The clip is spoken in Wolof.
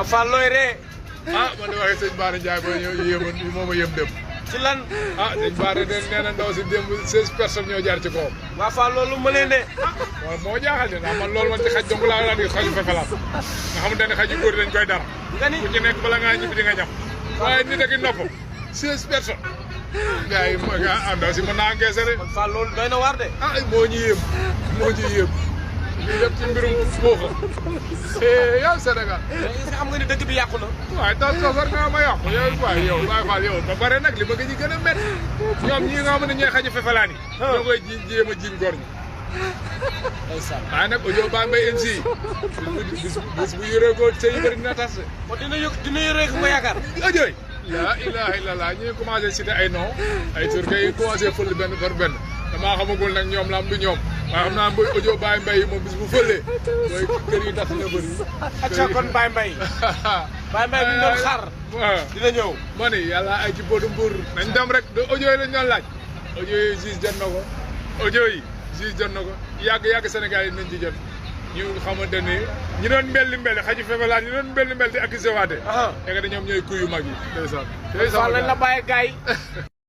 waaw Fall looy ree. ah man de waxee sëñ Bara Ndiaye ba ñëw yéemoon moo ma yëm dem. ci lan. ah sëñ Bara de nee na ndaw si démb 16 personnes ñoo jaar ci kawam. waaw Fall loolu ma leen de. waaw moo jaaxal de ndax man loolu man ci xaj dong laa daan di xaju fefelaat nga xamante ne xaj yu góor dañ koy dara. nga ni ku ci nekk bala ngaa ñibbi di nga ñam. waaye nit ak i nopp 16 personnes. gars yi mooy ah ndaw si mën naa encaissé de. kon Fall loolu doy na waar de. ah moo ñu yéem moo ñu yéem. ñu dem ci mbirum foofa. yow Sénégal. mais est-ce que xam nga ni dëkk bi yàqu na. waaye tas war nga ma yàqu yow waaye yow Baye Fall yow ba pare nag li bëgg ñi gën a métti ñoom ñii nga xam ne ñooy xaji fefalaan yi. ñoo koy jéem a jiñ góor ñi. ndeysaan. waaye nag audio Baye Mbaye MC bis bu yoree ko sëy yu bëri dina tas de. kon dina yoree ko nga yaakaar. audio yi. laa ilaha illallah ñu ngi commencé cité ay nom ay tur kay commencé fël benn par benn damaa xamagul nag ñoom la am du ñoom waaye xam naa mooy audio Baye Mbaye yi moom bis bu fëlee mooy kër yi tas na bëri. acca kon Baye Mbaye. Baye Mbaye bu ñu doon xaar. waaw dina ñëw. ma ni yàlla ay ci bodu mbuur nañ dem rek de audio yi lañ doon laaj audio yi juge jot na ko audio yi juge jot na ko yàgg Sénégal yi nañ ci jot ñu xamante ni ñi doon mbelli xaju fefalaan ñi doon mbelli di accusé waate. ah da nga ne ñoom ñooy kuy yu mag yi ndeysaan. Fall lañ la bàyyi gars yi.